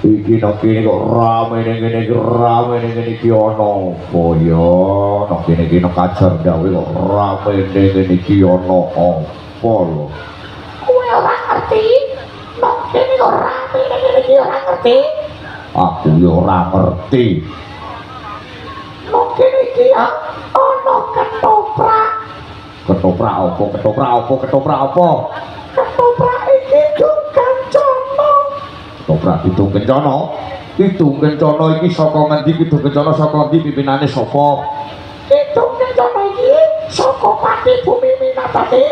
Iki nang kene kok rame ning kene iki, rame ning kene iki ana apa ya? Nang kene iki nang Kajar Dawe kok rame ning kene iki ana apa lho? Kowe ora ngerti? Nang kene kok rame ning kene iki ora ngerti? Aku ya ora ngerti. Nang kene iki ya ana ketoprak. Ketoprak apa? Ketoprak apa? Ketoprak apa? Ketoprak iki Kidung Kencana. Ketoprak Kidung Kencana. Kidung Kencana iki saka ngendi? Kidung Kencana saka ngendi? Pimpinane sapa? Kidung Kencana iki saka Pati Bumi Minatati.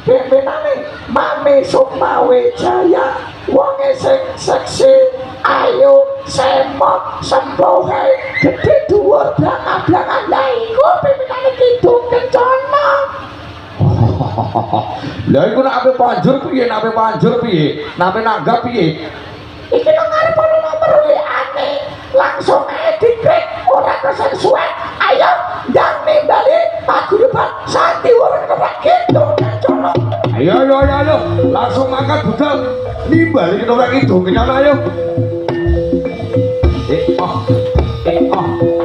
Pimpinane Mame Sukma Wijaya, wonge sing seksi, ayu, semok, sembohe, gedhe dhuwur, blangan-blangan. Lah iku pimpinane Kidung Kencana. Lah iku nek ape panjur piye? Nek ape panjur piye? Nek ape nanggap piye? Iki nang ngarep ana nomor WA-ne. Langsung ae diklik, ora kesen suwe. Ayo ndang nimbali paguyuban Sandiwara Ketoprak Kidung Kencana. Ayo ayo ayo ayo, langsung mangkat budal nimbali Ketoprak Kidung Kencana ayo. Eh oh. Eh oh.